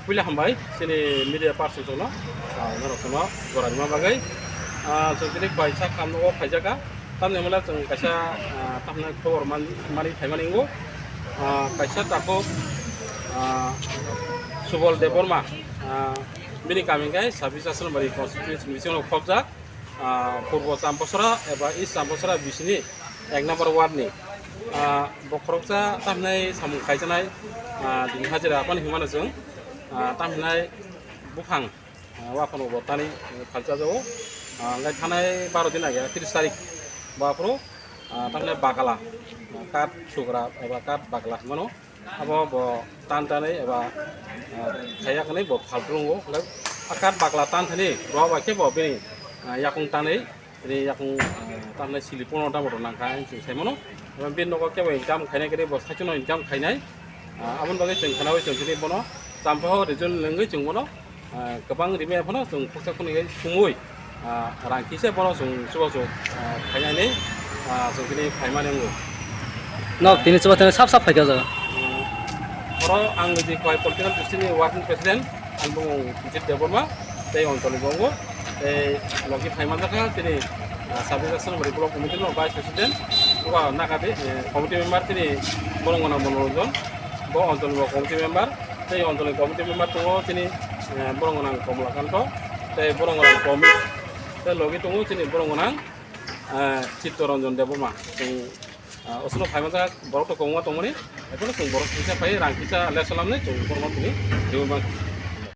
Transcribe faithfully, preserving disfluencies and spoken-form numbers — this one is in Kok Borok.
Puila hambai chini media person chwngno, ah, norok chwngno jora rima bagwi. Ah, chwng tini bai sak kamno o phaijaka. Tamni hwnle chwng kaisa, ah, tamni khobor man-, mani phaimani wngo. Ah, kaisa takhuk, ah, Subol Debbarma, ah, bini kami khe Sabis Asrambari constituency bisingo khobjak. Ah, Purbo Champosora eba East Champosora bisini ek number ward ni, ah, bo khoroksa tamhinai samung khaijaknai, ah, jini hajira aphano himano chwng, ah, tamhinai buphang, ah, waphano bo tani, eh, phalsa jago. Ah, hwnkhe thanai baro din age tris tarik bo aphuru, ah, tamhinai bagala, ah, kath sugra eba kath bagala himano. Abo bo tan tanwi eba, ah, khaiya kwnwi bo phaltrungo. Hwnkhe a kath bagla tan thani rw bai khe bo bini, ah, yakung tanwi, bini yakung, ah, tan thani sili pono tamo rw nang kha hinwi chwng sai mano. Eba bini nogo kebo income khainai kwrwi bo saichung no income khainai. Ah, aboni bagwi chwng khwnaui chwng tini bono Champao region wngwi chwng bono, ah, kwbang rimwi phano chwng khoksa khunui hai sumui, ah, rang kisa bono chwng chubachu, ah, khainani, ah, chwng tini phaimani wngo. Nok tini chuba tini sap sap phaikha jaga. Hmm. Oro ang ni koi political district ni working president, ang bumung Bijit Debbarma, tei Anjali Bongo, tei logi phaimanjakha tini, ah, Sabis Asrambari block committee no vice president, uba nakadi, eh, committee member tini borong gwnang Monoranjan, bo Anjali bo committee member, tei Anjali committee member tongo tini, eh, borong gwnang Komla Kanto, tei borong gwnang Komit, tei logi tongo tini borong gwnang, eh, Chitto Ranjan Debbarma. Chwng, eh, osno phaimajak borok to kongma tongmani, ekheno chwng borok kisa phai rang kisa lesa lamni chwng borokno tini twiwi mankha.